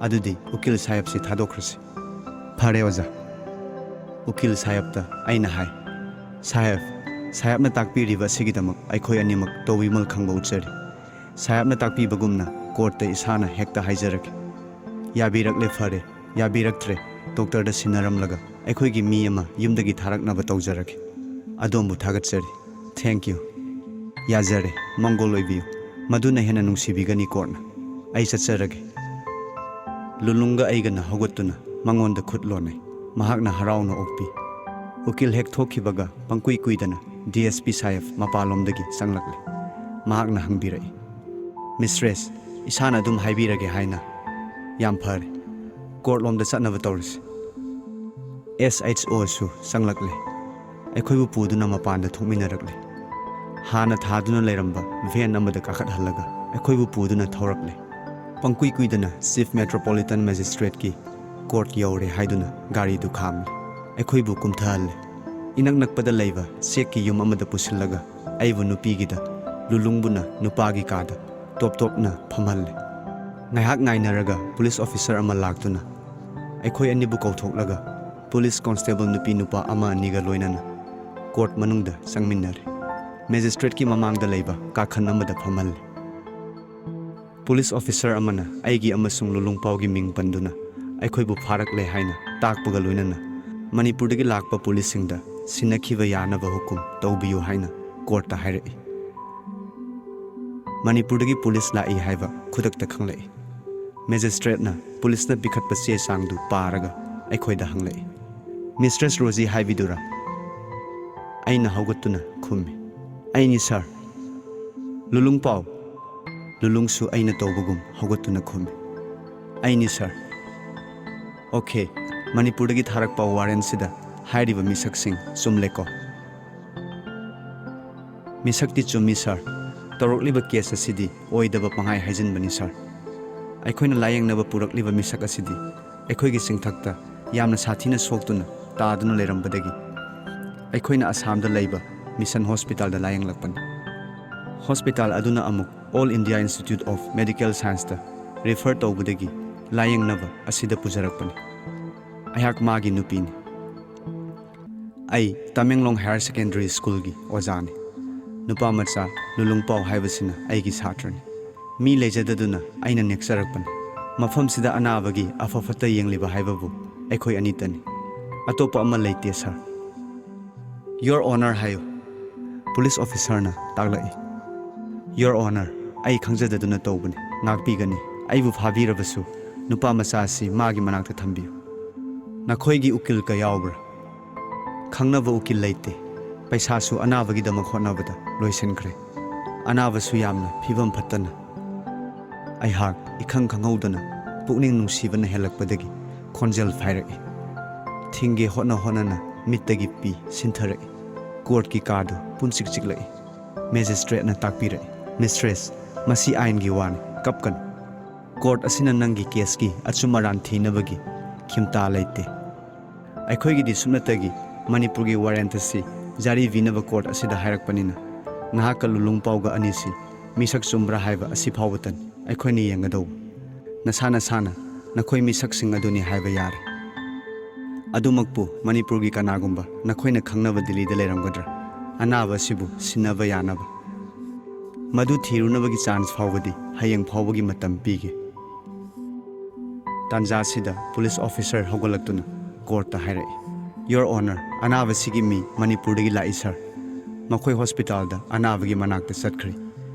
ꯑꯗꯨꯗꯤ ꯎꯀꯤꯜ ꯁꯥꯍꯦꯕꯁꯤ ꯊꯥꯗꯣꯛꯈ꯭ꯔꯁꯤ꯫" "ꯐꯔꯦ ꯑꯣꯖꯥ꯫" ꯎꯀꯤꯜ ꯁꯥꯍꯦꯕꯇ ꯑꯩꯅ ꯍꯥꯏ, "ꯁꯥꯍꯦꯕ, ꯁꯥꯍꯦꯕꯅ ꯇꯥꯛꯄꯤꯔꯤꯕ ꯑꯁꯤꯒꯤꯗꯃꯛ ꯑꯩꯈꯣꯏ ꯑꯅꯤꯃꯛ ꯇꯧꯕꯤꯃꯜ ꯈꯪꯕ ꯎꯠꯆꯔꯤ꯫ ꯁꯥꯍꯦꯕꯅ ꯇꯥꯛꯄꯤꯕꯒꯨꯝꯅ ꯀꯣꯔꯠꯇ ꯏꯁꯥꯅ ꯍꯦꯛꯇ ꯍꯥꯏꯖꯔꯒꯦ꯫ ꯌꯥꯕꯤꯔꯛꯂꯦ ꯐꯔꯦ, ꯌꯥꯕꯤꯔꯛꯇ꯭ꯔꯦ ꯗꯣꯛꯇꯔꯗ ꯁꯤꯟꯅꯔꯝꯂꯒ ꯑꯩꯈꯣꯏꯒꯤ ꯃꯤ ꯑꯃ ꯌꯨꯝꯗꯒꯤ ꯊꯥꯔꯛꯅꯕ ꯇꯧꯖꯔꯒꯦ꯫ ꯑꯗꯣꯝꯕꯨ ꯊꯥꯒꯠꯆꯔꯤ꯫ Thank you꯫ ꯌꯥꯖꯔꯦ, ꯃꯪꯒꯣꯜ ꯑꯣꯏꯕꯤꯌꯨ꯫ ꯃꯗꯨꯅ ꯍꯦꯟꯅ ꯅꯨꯡꯁꯤꯕꯤꯒꯅꯤ ꯀꯣꯔꯠꯅ꯫ ꯑꯩ ꯆꯠꯆꯔꯒꯦ꯫" ꯂꯨꯂꯨꯡꯒ ꯑꯩꯒꯅ ꯍꯧꯒꯠꯇꯨꯅ ꯃꯉꯣꯟꯗ ꯈꯨꯠ ꯂꯣꯟꯅꯩ꯫ ꯃꯍꯥꯛꯅ ꯍꯔꯥꯎꯅ ꯑꯣꯛꯄꯤ꯫ ꯎꯀꯤꯜ ꯍꯦꯛ ꯊꯣꯛꯈꯤꯕꯒ ꯄꯪꯀꯨꯏ ꯀꯨꯏꯗꯅ ꯗꯤ ꯑꯦꯁ ꯄꯤ ꯁꯥꯍꯦꯕ ꯃꯄꯥꯟꯂꯣꯝꯗꯒꯤ ꯆꯪꯂꯛꯂꯦ꯫ ꯃꯍꯥꯛꯅ ꯍꯪꯕꯤꯔꯛꯏ, "ꯃꯤꯁꯇ꯭ꯔꯦꯁ, ꯏꯁꯥꯅ ꯑꯗꯨꯝ ꯍꯥꯏꯕꯤꯔꯒꯦ ꯍꯥꯏꯅ?" "ꯌꯥꯝ ꯐꯔꯦ꯫ ꯀꯣꯔꯠꯂꯣꯝꯗ ꯆꯠꯅꯕ ꯇꯧꯔꯁꯤ꯫" ꯑꯦꯁ ꯑꯩꯆ ꯑꯣꯁꯨ ꯆꯪꯂꯛꯂꯦ꯫ ꯑꯩꯈꯣꯏꯕꯨ ꯄꯨꯗꯨꯅ ꯃꯄꯥꯟꯗ ꯊꯣꯛꯃꯤꯟꯅꯔꯛꯂꯦ꯫ ꯍꯥꯟꯅ ꯊꯥꯗꯨꯅ ꯂꯩꯔꯝꯕ ꯚꯦꯟ ꯑꯃꯗ ꯀꯥꯈꯠꯍꯜꯂꯒ ꯑꯩꯈꯣꯏꯕꯨ ꯄꯨꯗꯨꯅ ꯊꯧꯔꯛꯂꯦ꯫ ꯄꯪꯀꯨꯏ ꯀꯨꯏꯗꯅ ꯆꯤꯐ ꯃꯦꯇ꯭ꯔꯣꯄꯣꯂꯤꯇꯟ ꯃꯦꯖꯤꯁꯇ꯭ꯔꯦꯠꯀꯤ ꯀꯣꯔꯠ ꯌꯧꯔꯦ ꯍꯥꯏꯗꯨꯅ ꯒꯥꯔꯤꯗꯨ ꯈꯥꯝꯂꯦ꯫ ꯑꯩꯈꯣꯏꯕꯨ ꯀꯨꯝꯊꯍꯜꯂꯦ꯫ ꯏꯅꯛ ꯅꯛꯄꯗ ꯂꯩꯕ ꯆꯦꯛꯀꯤ ꯌꯨꯝ ꯑꯃꯗ ꯄꯨꯁꯤꯜꯂꯒ ꯑꯩꯕꯨ ꯅꯨꯄꯤꯒꯤꯗ, ꯂꯨꯂꯨꯡꯕꯨꯅ ꯅꯨꯄꯥꯒꯤ ꯀꯥꯗ ꯇꯣꯞ ꯇꯣꯞꯅ ꯐꯝꯍꯜꯂꯦ꯫ ꯉꯥꯏꯍꯥꯛ ꯉꯥꯏꯅꯔꯒ ꯄꯨꯂꯤꯁ ꯑꯣꯐꯤꯁꯔ ꯑꯃ ꯂꯥꯛꯇꯨꯅ ꯑꯩꯈꯣꯏ ꯑꯅꯤꯕꯨ ꯀꯧꯊꯣꯛꯂꯒ ꯄꯨꯂꯤꯁ ꯀꯣꯟꯁꯇꯦꯕꯜ ꯅꯨꯄꯤ ꯅꯨꯄꯥ ꯑꯃ ꯑꯅꯤꯒ ꯂꯣꯏꯅꯅ ꯀꯣꯔꯠ ꯃꯅꯨꯡꯗ ꯆꯪꯃꯤꯟꯅꯔꯦ꯫ ꯃꯦꯖꯤꯁꯇ꯭ꯔꯦꯠꯀꯤ ꯃꯃꯥꯡꯗ ꯂꯩꯕ ꯀꯥꯈꯟ ꯑꯃꯗ ꯐꯝꯍꯜꯂꯦ꯫ ꯄꯨꯂꯤꯁ ꯑꯣꯐꯤꯁꯔ ꯑꯃꯅ ꯑꯩꯒꯤ ꯑꯃꯁꯨꯡ ꯂꯨꯂꯨꯡꯄꯥꯎꯒꯤ ꯃꯤꯡ ꯄꯟꯗꯨꯅ ꯑꯩꯈꯣꯏꯕꯨ ꯐꯥꯔꯛꯂꯦ ꯍꯥꯏꯅ ꯇꯥꯛꯄꯒ ꯂꯣꯏꯅꯅ ꯃꯅꯤꯄꯨꯔꯗꯒꯤ ꯂꯥꯛꯄ ꯄꯨꯂꯤꯁꯁꯤꯡꯗ ꯁꯤꯟꯅꯈꯤꯕ ꯌꯥꯅꯕ ꯍꯨꯀꯨꯝ ꯇꯧꯕꯤꯌꯨ ꯍꯥꯏꯅ ꯀꯣꯔꯠꯇ ꯍꯥꯏꯔꯛꯏ꯫ ꯃꯅꯤꯄꯨꯔꯗꯒꯤ ꯄꯨꯂꯤꯁ ꯂꯥꯛꯏ ꯍꯥꯏꯕ ꯈꯨꯗꯛꯇ ꯈꯪꯂꯛꯏ꯫ ꯃꯦꯖꯤꯁꯇ꯭ꯔꯦꯠꯅ ꯄꯨꯂꯤꯁꯅ ꯄꯤꯈꯠꯄ ꯆꯦ ꯆꯥꯡꯗꯨ ꯄꯥꯔꯒ ꯑꯩꯈꯣꯏꯗ ꯍꯪꯂꯛꯏ, "ꯃꯤꯁꯇ꯭ꯔꯦꯁ ꯔꯣꯖꯤ ꯍꯥꯏꯕꯤꯗꯨꯔꯥ?" ꯑꯩꯅ ꯍꯧꯒꯠꯇꯨꯅ ꯈꯨꯝꯃꯤ, "ꯑꯩꯅꯤ ꯁꯥꯔ꯫ ꯂꯨꯂꯨꯡ ꯄꯥꯎ?" ꯂꯨꯂꯨꯡꯁꯨ ꯑꯩꯅ ꯇꯧꯕꯒꯨꯝ ꯍꯧꯒꯠꯇꯨꯅ ꯈꯨꯝꯃꯤ, "ꯑꯩꯅꯤ ꯁꯥꯔ꯫ ꯑꯣꯀꯦ, ꯃꯅꯤꯄꯨꯔꯗꯒꯤ ꯊꯥꯔꯛꯄ ꯋꯥꯔꯦꯟꯁꯤꯗ ꯍꯥꯏꯔꯤꯕ ꯃꯤꯁꯛꯁꯤꯡ ꯆꯨꯝꯂꯦꯀꯣ?" "ꯃꯤꯁꯛꯇꯤ ꯆꯨꯝꯃꯤ ꯁꯥꯔ꯫ ꯇꯧꯔꯛꯂꯤꯕ ꯀꯦꯁ ꯑꯁꯤꯗꯤ ꯑꯣꯏꯗꯕ ꯄꯪꯍꯥꯏ ꯍꯥꯏꯖꯤꯟꯕꯅꯤ ꯁꯥꯔ꯫ ꯑꯩꯈꯣꯏꯅ ꯂꯥꯌꯦꯡꯅꯕ ꯄꯨꯔꯛꯂꯤꯕ ꯃꯤꯁꯛ ꯑꯁꯤꯗꯤ ꯑꯩꯈꯣꯏꯒꯤ ꯆꯤꯡꯊꯛꯇ ꯌꯥꯝꯅ ꯁꯥꯊꯤꯅ ꯁꯣꯛꯇꯨꯅ ꯇꯥꯗꯨꯅ ꯂꯩꯔꯝꯕꯗꯒꯤ ꯑꯩꯈꯣꯏꯅ ꯑꯁꯥꯝꯗ ꯂꯩꯕ ꯃꯤꯁꯟ ꯍꯣꯁꯄꯤꯇꯥꯜꯗ ꯂꯥꯌꯦꯡꯂꯛꯄꯅꯤ꯫ ꯍꯣꯁꯄꯤꯇꯥꯜ ꯑꯗꯨꯅ ꯑꯃꯨꯛ all India institute of medical ꯁꯥꯏꯟꯁꯇ ꯔꯤꯐꯔ ꯇꯧꯕꯗꯒꯤ ꯂꯥꯌꯦꯡꯅꯕ ꯑꯁꯤꯗ ꯄꯨꯖꯔꯛꯄꯅꯤ꯫ ꯑꯩꯍꯥꯛ ꯃꯥꯒꯤ ꯅꯨꯄꯤꯅꯤ꯫ ꯑꯩ ꯇꯃꯦꯡꯂꯣꯡ ꯍꯥꯌꯔ ꯁꯦꯀꯦꯟꯗꯔꯤ ꯁ꯭ꯀꯨꯜꯒꯤ ꯑꯣꯖꯥꯅꯤ꯫ ꯅꯨꯄꯥ ꯃꯆꯥ ꯂꯨꯂꯨꯡꯄꯥꯎ ꯍꯥꯏꯕꯁꯤꯅ ꯑꯩꯒꯤ ꯁꯥꯇ꯭ꯔꯅꯤ꯫ ꯃꯤ ꯂꯩꯖꯗꯗꯨꯅ ꯑꯩꯅ ꯅꯦꯛꯆꯔꯛꯄꯅꯤ꯫ ꯃꯐꯝꯁꯤꯗ ꯑꯅꯥꯕꯒꯤ ꯑꯐ ꯐꯠꯇ ꯌꯦꯡꯂꯤꯕ ꯍꯥꯏꯕꯕꯨ ꯑꯩꯈꯣꯏ ꯑꯅꯤꯇꯅꯤ꯫ ꯑꯇꯣꯞꯄ ꯑꯃ ꯂꯩꯇꯦ ꯁꯥꯔ꯫ Your Honor ꯍꯥꯏꯌꯨ," ꯄꯨꯂꯤꯁ ꯑꯣꯐꯤꯁꯔꯅ ꯇꯥꯛꯂꯛꯏ꯫ "Your Honor, ꯑꯩ ꯈꯪꯖꯗꯗꯨꯅ ꯇꯧꯕꯅꯤ꯫ ꯉꯥꯛꯄꯤꯒꯅꯤ꯫ ꯑꯩꯕꯨ ꯐꯥꯕꯤꯔꯕꯁꯨ ꯅꯨꯄꯥ ꯃꯆꯥ ꯑꯁꯤ ꯃꯥꯒꯤ ꯃꯅꯥꯛꯇ ꯊꯝꯕꯤꯌꯨ꯫ ꯅꯈꯣꯏꯒꯤ ꯎꯀꯤꯜꯒ ꯌꯥꯎꯕ꯭ꯔꯥ?" "ꯈꯪꯅꯕ ꯎꯀꯤꯜ ꯂꯩꯇꯦ꯫ ꯄꯩꯁꯥꯁꯨ ꯑꯅꯥꯕꯒꯤꯗꯃꯛ ꯍꯣꯠꯅꯕꯗ ꯂꯣꯏꯁꯤꯟꯈ꯭ꯔꯦ꯫ ꯑꯅꯥꯕꯁꯨ ꯌꯥꯝꯅ ꯐꯤꯕꯝ ꯐꯠꯇꯅ꯫" ꯑꯩꯍꯥꯛ ꯏꯈꯪ ꯈꯪꯍꯧꯗꯅ ꯄꯨꯛꯅꯤꯡ ꯅꯨꯡꯁꯤꯕꯅ ꯍꯦꯜꯂꯛꯄꯗꯒꯤ ꯈꯣꯟꯖꯦꯜ ꯐꯥꯏꯔꯛꯏ꯫ ꯊꯤꯡꯒꯦ ꯍꯣꯠꯅ ꯍꯣꯠꯅꯅ ꯃꯤꯠꯇꯒꯤ ꯄꯤ ꯁꯤꯟꯊꯔꯛꯏ꯫ ꯀꯣꯔꯠꯀꯤ ꯀꯥꯗꯨ ꯄꯨꯟꯁꯤꯛ ꯆꯤꯛꯂꯛꯏ꯫ ꯃꯦꯖꯤꯁꯇ꯭ꯔꯦꯠꯅ ꯇꯥꯛꯄꯤꯔꯛꯏ, "ꯃꯤꯁꯇ꯭ꯔꯦꯁ, ꯃꯁꯤ ꯑꯥꯏꯟꯒꯤ ꯋꯥꯅꯤ, ꯀꯞꯀꯅꯨ꯫ ꯀꯣꯔꯠ ꯑꯁꯤꯅ ꯅꯪꯒꯤ ꯀꯦꯁꯀꯤ ꯑꯆꯨꯝ ꯑꯔꯥꯟ ꯊꯤꯅꯕꯒꯤ ꯈꯤꯝꯇꯥ ꯂꯩꯇꯦ꯫ ꯑꯩꯈꯣꯏꯒꯤꯗꯤ ꯁꯨꯞꯅꯇꯒꯤ ꯃꯅꯤꯄꯨꯔꯒꯤ ꯋꯥꯔꯦꯟꯠ ꯑꯁꯤ ꯖꯥꯔꯤ ꯄꯤꯅꯕ ꯀꯣꯔꯠ ꯑꯁꯤꯗ ꯍꯥꯏꯔꯛꯄꯅꯤꯅ, ꯅꯍꯥꯛꯀ ꯂꯨꯂꯨꯡꯄꯥꯎꯒ ꯑꯅꯤꯁꯤ ꯃꯤꯁꯛ ꯆꯨꯝꯕ꯭ꯔꯥ ꯍꯥꯏꯕ ꯑꯁꯤ ꯐꯥꯎꯕꯇꯅꯤ ꯑꯩꯈꯣꯏꯅ ꯌꯦꯡꯒꯗꯧꯕ꯫ ꯅꯁꯥ ꯅꯁꯥꯅ ꯅꯈꯣꯏ ꯃꯤꯁꯛꯁꯤꯡ ꯑꯗꯨꯅꯤ ꯍꯥꯏꯕ ꯌꯥꯔꯦ꯫ ꯑꯗꯨꯃꯛꯄꯨ ꯃꯅꯤꯄꯨꯔꯒꯤ ꯀꯅꯥꯒꯨꯝꯕ ꯅꯈꯣꯏꯅ ꯈꯪꯅꯕ ꯗꯤꯜꯂꯤꯗ ꯂꯩꯔꯝꯒꯗ꯭ꯔꯥ? ꯑꯅꯥꯕ ꯑꯁꯤꯕꯨ ꯁꯤꯟꯅꯕ ꯌꯥꯅꯕ꯫ ꯃꯗꯨ ꯊꯤꯔꯨꯅꯕꯒꯤ ꯆꯥꯟꯁ ꯐꯥꯎꯕꯗꯤ ꯍꯌꯦꯡ ꯐꯥꯎꯕꯒꯤ ꯃꯇꯝ ꯄꯤꯒꯦ꯫ ꯇꯥꯟꯖꯥ ꯑꯁꯤꯗ ꯄꯨꯂꯤꯁ ꯑꯣꯐꯤꯁꯔ ꯍꯧꯒꯠꯂꯛꯇꯨꯅ ꯀꯣꯔꯠꯇ ꯍꯥꯏꯔꯛꯏ, "ꯌꯣꯔ ꯑꯣꯅꯔ, ꯑꯅꯥꯕꯁꯤꯒꯤ ꯃꯤ ꯃꯅꯤꯄꯨꯔꯗꯒꯤ ꯂꯥꯛꯏ ꯁꯥꯔ꯫ ꯃꯈꯣꯏ ꯍꯣꯁꯄꯤꯇꯥꯜꯗ ꯑꯅꯥꯕꯒꯤ ꯃꯅꯥꯛꯇ ꯆꯠꯈ꯭ꯔꯤ꯫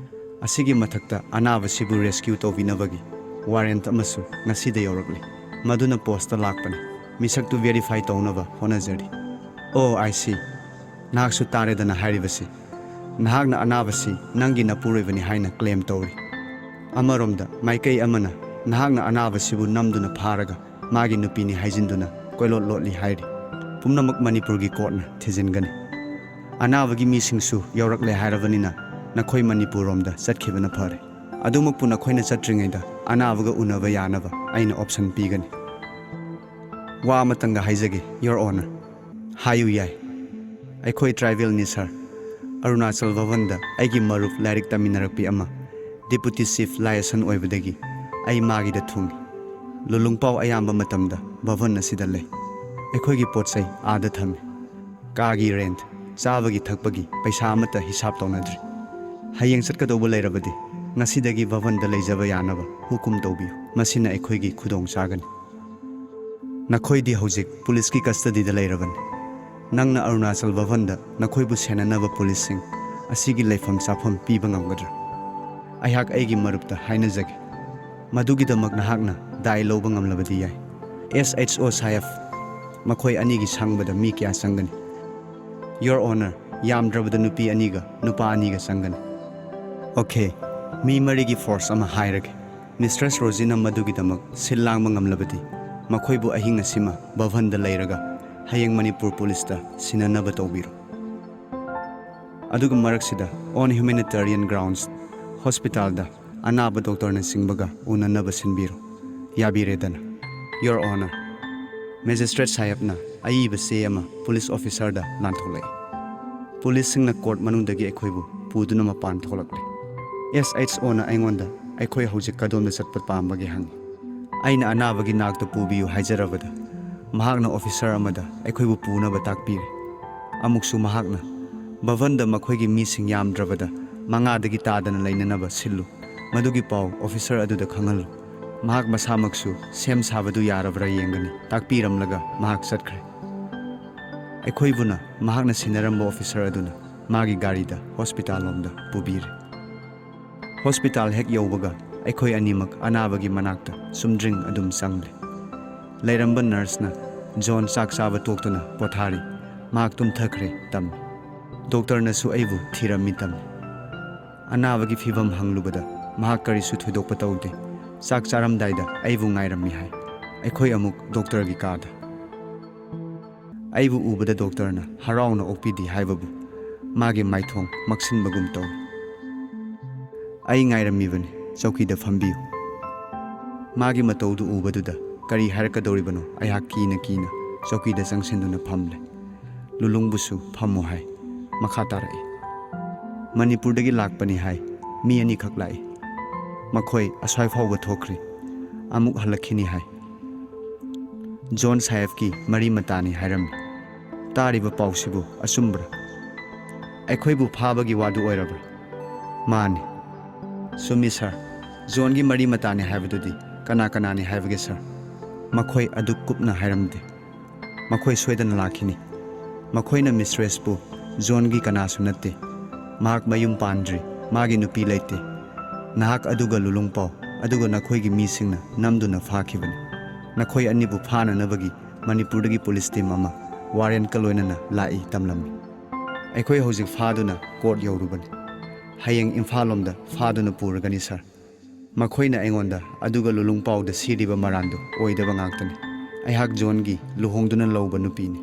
ꯑꯁꯤꯒꯤ ꯃꯊꯛꯇ ꯑꯅꯥꯕꯁꯤꯕꯨ ꯔꯦꯁꯀ꯭ꯌꯨ ꯇꯧꯕꯤꯅꯕꯒꯤ ꯋꯥꯔꯦꯟꯠ ꯑꯃꯁꯨ ꯉꯁꯤꯗ ꯌꯧꯔꯛꯂꯤ꯫ ꯃꯗꯨꯅ ꯄꯣꯁꯇ ꯂꯥꯛꯄꯅꯤ꯫ ꯃꯤꯁꯛꯇꯨ ꯚꯦꯔꯤꯐꯥꯏ ꯇꯧꯅꯕ ꯍꯣꯠꯅꯖꯔꯤ"꯫ "ꯑꯣ, ꯑꯥꯏ ꯁꯤ꯫ ꯅꯍꯥꯛꯁꯨ ꯇꯥꯔꯦꯗꯅ ꯍꯥꯏꯔꯤꯕꯁꯤ꯫ ꯅꯍꯥꯛꯅ ꯑꯅꯥꯕꯁꯤ ꯅꯪꯒꯤ ꯅꯄꯨꯔꯣꯏꯕꯅꯤ ꯍꯥꯏꯅ ꯀ꯭ꯂꯦꯝ ꯇꯧꯔꯤ꯫ ꯑꯃꯔꯣꯝꯗ ꯃꯥꯏꯀꯩ ꯑꯃꯅ ꯅꯍꯥꯛꯅ ꯑꯅꯥꯕꯁꯤꯕꯨ ꯅꯝꯗꯨꯅ ꯐꯥꯔꯒ ꯃꯥꯒꯤ ꯅꯨꯄꯤꯅꯤ ꯍꯥꯏꯖꯤꯟꯗꯨꯅ ꯀꯣꯏꯂꯣꯠ ꯂꯣꯠꯂꯤ ꯍꯥꯏꯔꯤ꯫ ꯄꯨꯝꯅꯃꯛ ꯃꯅꯤꯄꯨꯔꯒꯤ ꯀꯣꯔꯠꯅ ꯊꯤꯖꯤꯟꯒꯅꯤ꯫ ꯑꯅꯥꯕꯒꯤ ꯃꯤꯁꯤꯡꯁꯨ ꯌꯧꯔꯛꯂꯦ ꯍꯥꯏꯔꯕꯅꯤꯅ ꯅꯈꯣꯏ ꯃꯅꯤꯄꯨꯔꯔꯣꯝꯗ ꯆꯠꯈꯤꯕꯅ ꯐꯔꯦ꯫ ꯑꯗꯨꯃꯛꯄꯨ ꯅꯈꯣꯏꯅ ꯆꯠꯇ꯭ꯔꯤꯉꯩꯗ ꯑꯅꯥꯕꯒ ꯎꯅꯕ ꯌꯥꯅꯕ ꯑꯩꯅ ꯑꯣꯞꯁꯟ ꯄꯤꯒꯅꯤ"꯫ "ꯋꯥ ꯑꯃꯇꯪꯒ ꯍꯥꯏꯖꯒꯦ, ꯌꯣꯔ ꯑꯣꯅꯔ"꯫ "ꯍꯥꯏꯌꯨ ꯌꯥꯏ"꯫ "ꯑꯩꯈꯣꯏ ꯇ꯭ꯔꯥꯏꯕꯦꯜꯅꯤ ꯁꯥꯔ꯫ ꯑꯔꯨꯅꯥꯆꯜ ꯚꯕꯟꯗ ꯑꯩꯒꯤ ꯃꯔꯨꯞ ꯂꯥꯏꯔꯤꯛ ꯇꯝꯃꯤꯟꯅꯔꯛꯄꯤ ꯑꯃ ꯗꯤꯄꯨꯇꯤ ꯆꯤꯐ ꯂꯥꯏꯌꯦꯁꯟ ꯑꯣꯏꯕꯗꯒꯤ ꯑꯩ ꯃꯥꯒꯤꯗ ꯊꯨꯡꯉꯤ꯫ ꯂꯨꯂꯨꯡꯄꯥꯎ ꯑꯌꯥꯝꯕ ꯃꯇꯝꯗ ꯚꯕꯟ ꯑꯁꯤꯗ ꯂꯩ꯫ ꯑꯩꯈꯣꯏꯒꯤ ꯄꯣꯠ ꯆꯩ ꯑꯥꯗ ꯊꯝꯃꯤ꯫ ꯀꯥꯒꯤ ꯔꯦꯟꯠ, ꯆꯥꯕꯒꯤ ꯊꯛꯄꯒꯤ ꯄꯩꯁꯥ ꯑꯃꯠꯇ ꯍꯤꯁꯥꯞ ꯇꯧꯅꯗ꯭ꯔꯤ꯫ ꯍꯌꯦꯡ ꯆꯠꯀꯗꯧꯕ ꯂꯩꯔꯕꯗꯤ ꯉꯁꯤꯗꯒꯤ ꯚꯕꯟꯗ ꯂꯩꯖꯕ ꯌꯥꯅꯕ ꯍꯨꯀꯨꯝ ꯇꯧꯕꯤꯌꯨ꯫ ꯃꯁꯤꯅ ꯑꯩꯈꯣꯏꯒꯤ ꯈꯨꯗꯣꯡ ꯆꯥꯒꯅꯤ꯫ ꯅꯈꯣꯏꯗꯤ ꯍꯧꯖꯤꯛ ꯄꯨꯂꯤꯁꯀꯤ ꯀꯁꯇꯗꯤꯗ ꯂꯩꯔꯕꯅꯤ꯫ ꯅꯪꯅ ꯑꯔꯨꯅꯥꯆꯜ ꯚꯕꯟꯗ ꯅꯈꯣꯏꯕꯨ ꯁꯦꯟꯅꯅꯕ ꯄꯨꯂꯤꯁꯁꯤꯡ ꯑꯁꯤꯒꯤ ꯂꯩꯐꯝ ꯆꯥꯐꯝ ꯄꯤꯕ ꯉꯝꯒꯗ꯭ꯔꯥ? ꯑꯩꯍꯥꯛ ꯑꯩꯒꯤ ꯃꯔꯨꯞꯇ ꯍꯥꯏꯅꯖꯒꯦ꯫ ꯃꯗꯨꯒꯤꯗꯃꯛ ꯅꯍꯥꯛꯅ ꯗꯥꯏ ꯂꯧꯕ ꯉꯝꯂꯕꯗꯤ ꯌꯥꯏ"꯫ "ꯑꯦꯁ ꯑꯩꯆ ꯑꯣ ꯁꯥꯍꯦꯕ, ꯃꯈꯣꯏ ꯑꯅꯤꯒꯤ ꯁꯪꯕꯗ ꯃꯤ ꯀꯌꯥ ꯆꯪꯒꯅꯤ"? "ꯌꯣꯔ ꯑꯣꯅꯔ, ꯌꯥꯝꯗ꯭ꯔꯕꯗ ꯅꯨꯄꯤ ꯑꯅꯤꯒ ꯅꯨꯄꯥ ꯑꯅꯤꯒ ꯆꯪꯒꯅꯤ"꯫ "ꯑꯣꯀꯦ, ꯃꯤ ꯃꯔꯤꯒꯤ ꯐꯣꯔꯁ ꯑꯃ ꯍꯥꯏꯔꯒꯦ꯫ ꯃꯤꯁꯇ꯭ꯔꯦꯁ ꯔꯣꯖꯤꯅ ꯃꯗꯨꯒꯤꯗꯃꯛ ꯁꯤꯜ ꯂꯥꯡꯕ ꯉꯝꯂꯕꯗꯤ ꯃꯈꯣꯏꯕꯨ ꯑꯍꯤꯡ ꯑꯁꯤꯃ ꯚꯕꯟꯗ ꯂꯩꯔꯒ ꯍꯌꯦꯡ ꯃꯅꯤꯄꯨꯔ ꯄꯨꯂꯤꯁꯇ ꯁꯤꯟꯅꯅꯕ ꯇꯧꯕꯤꯔꯣ꯫ ꯑꯗꯨꯒ ꯃꯔꯛꯁꯤꯗ on humanitarian grounds ꯍꯣꯁꯄꯤꯇꯥꯜꯗ ꯑꯅꯥꯕ ꯗꯣꯛꯇꯔꯅꯆꯤꯡꯕꯒ ꯎꯅꯅꯕ ꯁꯤꯟꯕꯤꯔꯣ꯫ ꯌꯥꯕꯤꯔꯦꯗꯅ?" "Your honour". ꯃꯦꯖꯤꯁꯇ꯭ꯔꯦꯠ ꯁꯥꯍꯦꯕꯅ ꯑꯏꯕ ꯆꯦ ꯑꯃ ꯄꯨꯂꯤꯁ ꯑꯣꯐꯤꯁꯔꯗ ꯂꯥꯟꯊꯣꯛꯂꯛꯏ꯫ ꯄꯨꯂꯤꯁꯁꯤꯡꯅ ꯀꯣꯔꯠ ꯃꯅꯨꯡꯗꯒꯤ ꯑꯩꯈꯣꯏꯕꯨ ꯄꯨꯗꯨꯅ ꯃꯄꯥꯟ ꯊꯣꯛꯂꯛꯂꯦ꯫ ꯑꯦꯁ ꯑꯩꯆ ꯑꯣꯅ ꯑꯩꯉꯣꯟꯗ ꯑꯩꯈꯣꯏ ꯍꯧꯖꯤꯛ ꯀꯗꯣꯝꯗ ꯆꯠꯄ ꯄꯥꯝꯕꯒꯦ ꯍꯪꯉꯤ꯫ ꯑꯩꯅ ꯑꯅꯥꯕꯒꯤ ꯅꯥꯛꯇ ꯄꯨꯕꯤꯌꯨ ꯍꯥꯏꯖꯔꯕꯗ, ꯃꯍꯥꯛꯅ ꯑꯣꯐꯤꯁꯔ ꯑꯃꯗ ꯑꯩꯈꯣꯏꯕꯨ ꯄꯨꯅꯕ ꯇꯥꯛꯄꯤꯔꯦ꯫ ꯑꯃꯨꯛꯁꯨ ꯃꯍꯥꯛꯅ ꯚꯕꯟꯗ ꯃꯈꯣꯏꯒꯤ ꯃꯤꯁꯤꯡ ꯌꯥꯝꯗ꯭ꯔꯕꯗ ꯃꯉꯥꯗꯒꯤ ꯇꯥꯗꯅ ꯂꯩꯅꯅꯕ ꯁꯤꯜꯂꯨ꯫ ꯃꯗꯨꯒꯤ ꯄꯥꯎ ꯑꯣꯐꯤꯁꯔ ꯑꯗꯨꯗ ꯈꯪꯍꯜꯂꯨ꯫ ꯃꯍꯥꯛ ꯃꯁꯥꯃꯛꯁꯨ ꯁꯦꯝ ꯁꯥꯕꯗꯨ ꯌꯥꯔꯕ꯭ꯔꯥ ꯌꯦꯡꯒꯅꯤ꯫ ꯇꯥꯛꯄꯤꯔꯝꯂꯒ ꯃꯍꯥꯛ ꯆꯠꯈ꯭ꯔꯦ꯫ ꯑꯩꯈꯣꯏꯕꯨꯅ ꯃꯍꯥꯛꯅ ꯁꯤꯟꯅꯔꯝꯕ ꯑꯣꯐꯤꯁꯔ ꯑꯗꯨꯅ ꯃꯥꯒꯤ ꯒꯥꯔꯤꯗ ꯍꯣꯁꯄꯤꯇꯥꯜ ꯂꯣꯝꯗ ꯄꯨꯕꯤꯔꯦ꯫ ꯍꯣꯁꯄꯤꯇꯥꯜ ꯍꯦꯛ ꯌꯧꯕꯒ ꯑꯩꯈꯣꯏ ꯑꯅꯤꯃꯛ ꯑꯅꯥꯕꯒꯤ ꯃꯅꯥꯛꯇ ꯆꯨꯝꯗ꯭ꯔꯤꯡ ꯑꯗꯨꯝ ꯆꯪꯂꯦ꯫ ꯂꯩꯔꯝꯕ ꯅꯔꯁꯅ, "ꯖꯣꯟ ꯆꯥꯛ ꯆꯥꯕ ꯇꯣꯛꯇꯨꯅ ꯄꯣꯊꯥꯔꯤ, ꯃꯍꯥꯛ ꯇꯨꯝꯊꯈ꯭ꯔꯦ" ꯇꯝꯃꯤ꯫ ꯗꯣꯛꯇꯔꯅꯁꯨ ꯑꯩꯕꯨ ꯊꯤꯔꯝꯃꯤ ꯇꯝꯃꯤ꯫ ꯑꯅꯥꯕꯒꯤ ꯐꯤꯚꯝ ꯍꯪꯂꯨꯕꯗ ꯃꯍꯥꯛ ꯀꯔꯤꯁꯨ ꯊꯣꯏꯗꯣꯛꯄ ꯇꯧꯗꯦ꯫ ꯆꯥꯛ ꯆꯥꯔꯝꯗꯥꯏꯗ ꯑꯩꯕꯨ ꯉꯥꯏꯔꯝꯃꯤ ꯍꯥꯏ꯫ ꯑꯩꯈꯣꯏ ꯑꯃꯨꯛ ꯗꯣꯛꯇꯔꯒꯤ ꯀꯥꯗ꯫ ꯑꯩꯕꯨ ꯎꯕꯗ ꯗꯣꯛꯇꯔꯅ ꯍꯔꯥꯎꯅ ꯑꯣꯛꯄꯤꯗꯦ ꯍꯥꯏꯕꯕꯨ ꯃꯥꯒꯤ ꯃꯥꯏꯊꯣꯡ ꯃꯛꯁꯤꯟꯕꯒꯨꯝ ꯇꯧꯏ꯫ "ꯑꯩ ꯉꯥꯏꯔꯝꯃꯤꯕꯅꯤ, ꯆꯧꯀꯤꯗ ꯐꯝꯕꯤꯌꯨ"꯫ ꯃꯥꯒꯤ ꯃꯇꯧꯗꯨ ꯎꯕꯗꯨꯗ ꯀꯔꯤ ꯍꯥꯏꯔꯛꯀꯗꯧꯔꯤꯕꯅꯣ ꯑꯩꯍꯥꯛ ꯀꯤꯅ ꯀꯤꯅ ꯆꯧꯀꯤꯗ ꯆꯪꯁꯤꯟꯗꯨꯅ ꯐꯝꯂꯦ꯫ "ꯂꯨꯂꯨꯡꯕꯨꯁꯨ ꯐꯝꯃꯨ" ꯍꯥꯏ꯫ ꯃꯈꯥ ꯇꯥꯔꯛꯏ꯫ "ꯃꯅꯤꯄꯨꯔꯗꯒꯤ ꯂꯥꯛꯄꯅꯤ" ꯍꯥꯏ꯫ "ꯃꯤ ꯑꯅꯤꯈꯛ ꯂꯥꯛꯏ꯫ ꯃꯈꯣꯏ ꯑꯁ꯭ꯋꯥꯏ ꯐꯥꯎꯕ ꯊꯣꯛꯈ꯭ꯔꯤ꯫ ꯑꯃꯨꯛ ꯍꯜꯂꯛꯈꯤꯅꯤ" ꯍꯥꯏ꯫ "ꯖꯣꯟ ꯁꯥꯍꯦꯕꯀꯤ ꯃꯔꯤ ꯃꯇꯥꯅꯤ" ꯍꯥꯏꯔꯝꯃꯤ꯫ ꯇꯥꯔꯤꯕ ꯄꯥꯎꯁꯤꯕꯨ ꯑꯆꯨꯝꯕ꯭ꯔꯥ? ꯑꯩꯈꯣꯏꯕꯨ ꯐꯥꯕꯒꯤ ꯋꯥꯗꯨ ꯑꯣꯏꯔꯕ꯭ꯔꯥ? "ꯃꯥꯅꯤ"꯫ "ꯆꯨꯝꯃꯤ ꯁꯥꯔ꯫ ꯖꯣꯟꯒꯤ ꯃꯔꯤ ꯃꯇꯥꯅꯤ ꯍꯥꯏꯕꯗꯨꯗꯤ ꯀꯅꯥ ꯀꯅꯥꯅꯤ ꯍꯥꯏꯕꯒꯦ ꯁꯥꯔ?" "ꯃꯈꯣꯏ ꯑꯗꯨꯛ ꯀꯨꯞꯅ ꯍꯥꯏꯔꯝꯗꯦ꯫ ꯃꯈꯣꯏ ꯁꯣꯏꯗꯅ ꯂꯥꯛꯈꯤꯅꯤ꯫ ꯃꯈꯣꯏꯅ ꯃꯤꯁꯇ꯭ꯔꯦꯁꯄꯨ ꯖꯣꯟꯒꯤ ꯀꯅꯥꯁꯨ ꯅꯠꯇꯦ꯫ ꯃꯍꯥꯛ ꯃꯌꯨꯝ ꯄꯥꯟꯗ꯭ꯔꯤ, ꯃꯥꯒꯤ ꯅꯨꯄꯤ ꯂꯩꯇꯦ꯫ ꯅꯍꯥꯛ ꯑꯗꯨꯒ ꯂꯨꯂꯨꯡꯄꯥꯎ, ꯑꯗꯨꯒ ꯅꯈꯣꯏꯒꯤ ꯃꯤꯁꯤꯡꯅ ꯅꯝꯗꯨꯅ ꯐꯥꯈꯤꯕꯅꯤ꯫ ꯅꯈꯣꯏ ꯑꯅꯤꯕꯨ ꯐꯥꯅꯅꯕꯒꯤ ꯃꯅꯤꯄꯨꯔꯗꯒꯤ ꯄꯨꯂꯤꯁ ꯇꯤꯝ ꯑꯃ ꯋꯥꯔꯦꯟꯠꯀ ꯂꯣꯏꯅꯅ ꯂꯥꯛꯏ" ꯇꯝꯂꯝꯃꯤ꯫ "ꯑꯩꯈꯣꯏ ꯍꯧꯖꯤꯛ ꯐꯥꯗꯨꯅ ꯀꯣꯔꯠ ꯌꯧꯔꯨꯕꯅꯤ꯫ ꯍꯌꯦꯡ ꯏꯝꯐꯥꯜ ꯂꯣꯝꯗ ꯐꯥꯗꯨꯅ ꯄꯨꯔꯒꯅꯤ ꯁꯥꯔ꯫ ꯃꯈꯣꯏꯅ ꯑꯩꯉꯣꯟꯗ ꯑꯗꯨꯒ ꯂꯨꯂꯨꯡꯄꯥꯎꯗ ꯁꯤꯔꯤꯕ ꯃꯔꯥꯟꯗꯨ ꯑꯣꯏꯗꯕ ꯉꯥꯛꯇꯅꯤ꯫ ꯑꯩꯍꯥꯛ ꯖꯣꯟꯒꯤ ꯂꯨꯍꯣꯡꯗꯨꯅ ꯂꯧꯕ ꯅꯨꯄꯤꯅꯤ"꯫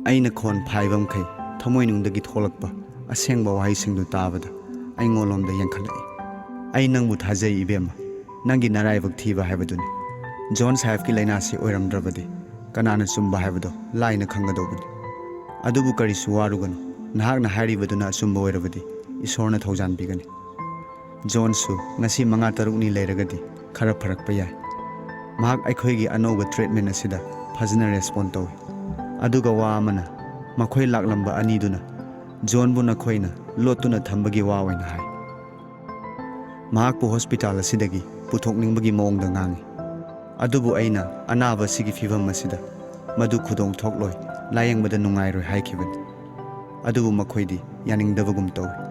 ꯑꯩꯅ ꯈꯣꯟ ꯐꯥꯏꯕ ꯃꯈꯩ ꯊꯃꯣꯏꯅꯨꯡꯗꯒꯤ ꯊꯣꯛꯂꯛꯄ ꯑꯁꯦꯡꯕ ꯋꯥꯍꯩꯁꯤꯡꯗꯨ ꯇꯥꯕꯗ ꯑꯩꯉꯣꯟꯂꯣꯝꯗ ꯌꯦꯡꯈꯠꯂꯛꯏ꯫ "ꯑꯩ ꯅꯪꯕꯨ ꯊꯥꯖꯩ ꯏꯕꯦꯝꯃ꯫ ꯅꯪꯒꯤ ꯅꯔꯥꯏꯕꯛ ꯊꯤꯕ ꯍꯥꯏꯕꯗꯨꯅꯤ꯫ ꯖꯣꯟ ꯁꯥꯍꯦꯕꯀꯤ ꯂꯥꯏꯅꯥꯁꯤ ꯑꯣꯏꯔꯝꯗ꯭ꯔꯕꯗꯤ ꯀꯅꯥꯅ ꯆꯨꯝꯕ ꯍꯥꯏꯕꯗꯣ ꯂꯥꯏꯅ ꯈꯪꯒꯗꯧꯕꯅꯤ꯫ ꯑꯗꯨꯕꯨ ꯀꯔꯤꯁꯨ ꯋꯥꯔꯨꯒꯅꯨ꯫ ꯅꯍꯥꯛꯅ ꯍꯥꯏꯔꯤꯕꯗꯨꯅ ꯑꯆꯨꯝꯕ ꯑꯣꯏꯔꯕꯗꯤ ꯏꯁꯣꯔꯅ ꯊꯧꯖꯥꯟꯕꯤꯒꯅꯤ꯫ ꯖꯣꯟꯁꯨ ꯉꯁꯤ ꯃꯉꯥ ꯇꯔꯨꯛꯅꯤ ꯂꯩꯔꯒꯗꯤ ꯈꯔ ꯐꯔꯛꯄ ꯌꯥꯏ"꯫ ꯃꯍꯥꯛ ꯑꯩꯈꯣꯏꯒꯤ ꯑꯅꯧꯕ ꯇ꯭ꯔꯤꯠꯃꯦꯟ ꯑꯁꯤꯗ ꯐꯖꯅ ꯔꯦꯁꯄꯣꯟ ꯇꯧꯏ꯫ ꯑꯗꯨꯒ ꯋꯥ ꯑꯃꯅ, ꯃꯈꯣꯏ ꯂꯥꯛꯂꯝꯕ ꯑꯅꯤꯗꯨꯅ ꯖꯣꯟꯕꯨ ꯅꯈꯣꯏꯅ ꯂꯣꯠꯇꯨꯅ ꯊꯝꯕꯒꯤ ꯋꯥ ꯑꯣꯏꯅ ꯍꯥꯏ꯫ ꯃꯍꯥꯛꯄꯨ ꯍꯣꯁꯄꯤꯇꯥꯜ ꯑꯁꯤꯗꯒꯤ ꯄꯨꯊꯣꯛꯅꯤꯡꯕꯒꯤ ꯃꯑꯣꯡꯗ ꯉꯥꯡꯏ꯫ ꯑꯗꯨꯕꯨ ꯑꯩꯅ ꯑꯅꯥꯕ ꯑꯁꯤꯒꯤ ꯐꯤꯚꯝ ꯑꯁꯤꯗ ꯃꯗꯨ ꯈꯨꯗꯣꯡ ꯊꯣꯛꯂꯣꯏ, ꯂꯥꯌꯦꯡꯕꯗ ꯅꯨꯡꯉꯥꯏꯔꯣꯏ ꯍꯥꯏꯈꯤꯕꯅꯤ꯫ ꯑꯗꯨꯕꯨ ꯃꯈꯣꯏꯗꯤ ꯌꯥꯅꯤꯡꯗꯕꯒꯨꯝ ꯇꯧꯏ꯫